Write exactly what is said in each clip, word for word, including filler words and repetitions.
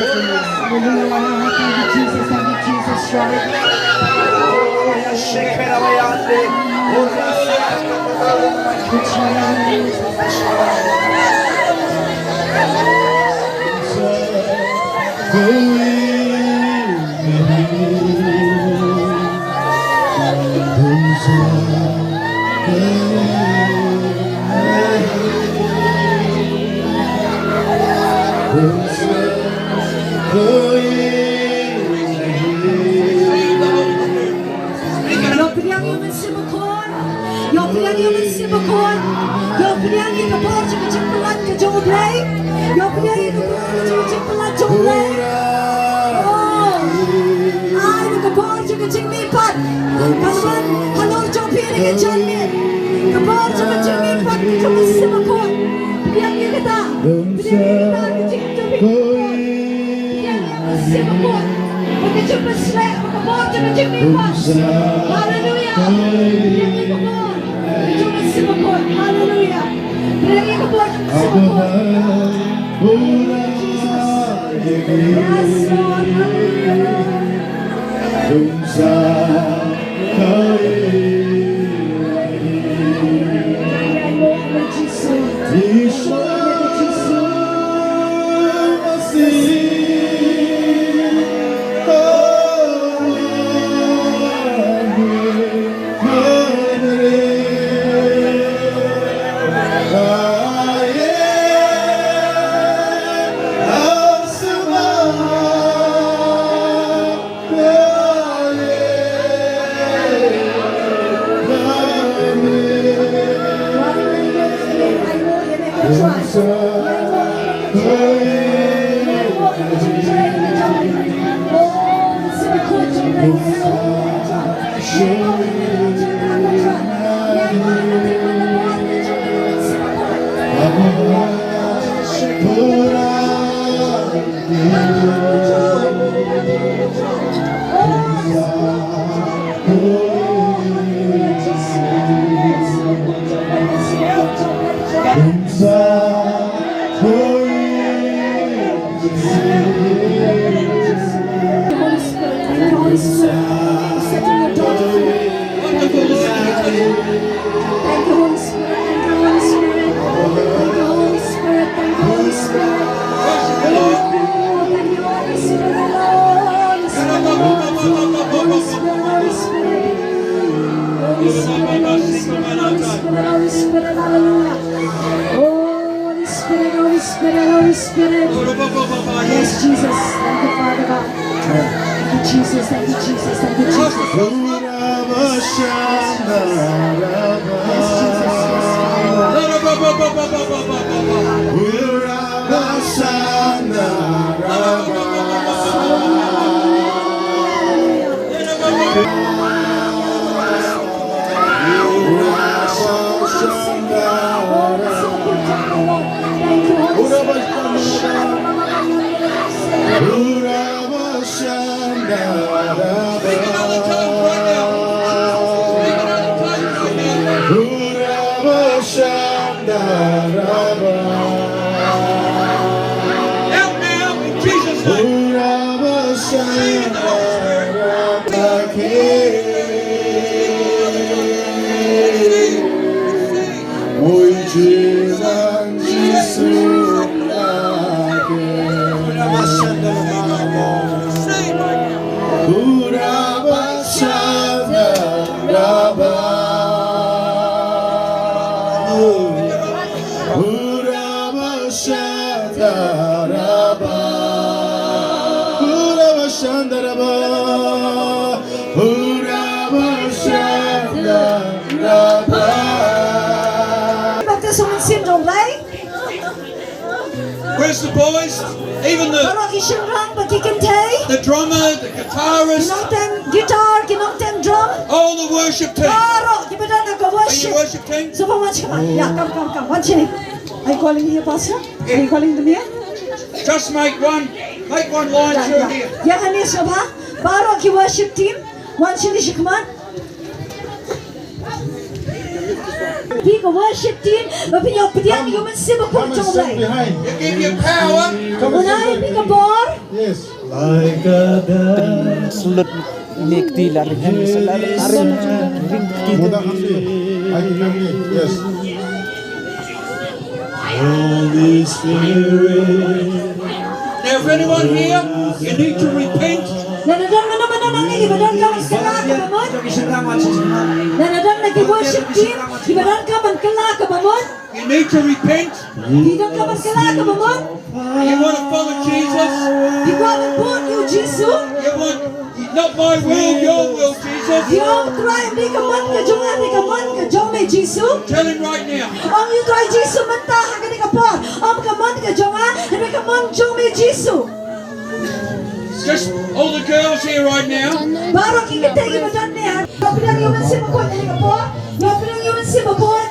Hallelujah. Thank you, Jesus. Thank you, Jesus. Ïoh pdiang ïa u Mynsiem Bakhuid. Ïoh pdiang ïa u Mynsiem Bakhuid. Ïoh pdiang ïa ka bor jong ka jingpynlait ka jong U Blei. Ïoh pdiang ïa ka bor jong ka jingpynlait jong U Blei. Oh. Ai ïa ka bor jong ka jingmihpat. Kan wan halor jong phi ha ka janmiet. Ka bor jong ka jingmihpat ka jong U Mynsiem Bakhuid. Pdiang ïa kata. Pdiang ïa kata ka jingmihpat. Hallelujah. Hallelujah. Yes, Lord. Hallelujah. Holy Spirit, thank you, Holy Spirit. Thank you, Holy Spirit. Thank you, Holy Spirit. Thank you, Holy Spirit. Thank you, Holy Spirit. Thank you, Holy Spirit. Oh, thank you, Holy Spirit. Holy Spirit, Holy Spirit. Holy Spirit, Holy Spirit, Holy Spirit, Holy Spirit. Hallelujah. Holy Spirit, Holy Spirit, Holy Spirit. Yes, Jesus. Thank you, Father God. Thank you, Jesus. Thank you, Jesus. Thank you, Jesus. Yes, Jesus. Yes, Father God. Help me, help me, Jesus' name. Baptism in Sin Jong Lai. Where's the boys? Even the, baroh ki shynrang bad ki kynthei. The drummer, the guitarist. Ki nongtem guitar, ki nongtem drum. All the worship team. Baroh kiba don ha ka worship. Are you worship team? Sngewbha wan shim. Yeah, come, come, come. Wan shim. Are you calling here, Pastor? Are you calling them here? Just make one, make one line through here. Ïa kane sngewbha, baroh ki worship team, wan shim shi khmat. Phi ka worship team, ba phi ïoh pdiang ïa u Mynsiem Bakhuid jong U Blei. It give you power. Come on, un ai phi ka bor. Yes. Like a dove. Slot nek ti la ring hem sa la ring ti. Muda kami. Ai kami. Yes. Holy Spirit. Now, if anyone here, you need to repent. Lada don mano mano nangne kiba donkam ban kylla kaba mut. Lada don na ki worship team kiba donkam ban kylla kaba mut. You need to repent. Ki donkam ban kylla kaba mut. You want to follow Jesus? Ki kwah ban bud ïa u Jisu. You want, not my will, your will, Jesus. Ki ong, Trai, ym dei ka mon ka jong nga, hynrei ka mon ka jong me, Jisu. Tell him right now. Ong ïa u Trai Jisu mynta ha kane ka por. Ym ka mon ka jong nga, hynrei ka mon jong me, Jisu. Just all the girls here right now. Baroh ki kynthei kiba don hangne. Ïoh pdiang ïa u Mynsiem Bakhuid ha kane ka por. Ïoh pdiang ïa u Mynsiem Bakhuid.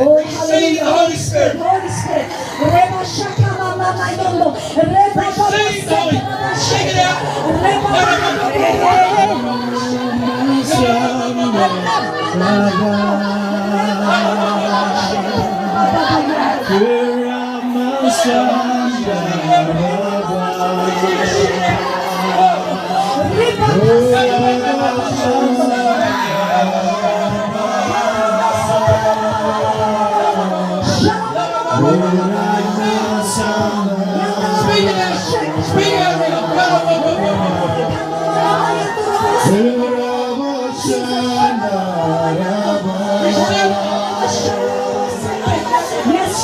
Oh, hallelujah. Holy Spirit. Holy Spirit. Reba shaka mama mayondo. Reba baba. Receive the Holy Spirit. Sing it out. Reba baba. Speak it out. Speak it out. Yes.